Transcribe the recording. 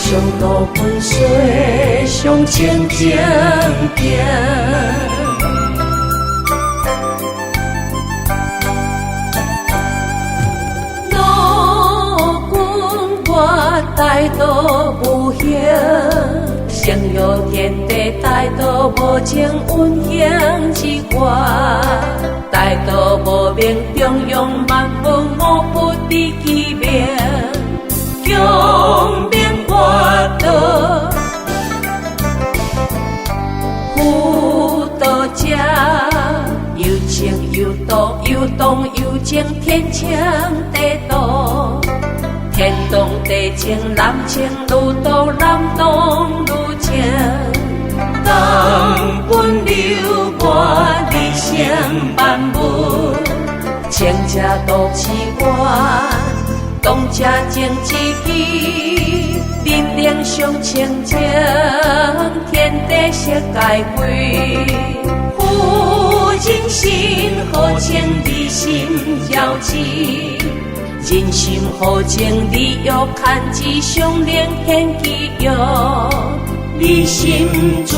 上路本水上清淨行。老君我大道無形，成就天地大道無情運行之法，大道無明中庸萬物無不佇其名，強明法道，佛道者有情有道有動有靜，天清地動，天動地靜，南清愈動南動愈靜，根本流我理成萬物，清者道之源，動者靜之基，人靈上清淨，天地世界歸。夫人心何情理心了之，人心何情理欲牽之，上靈天機用，理心出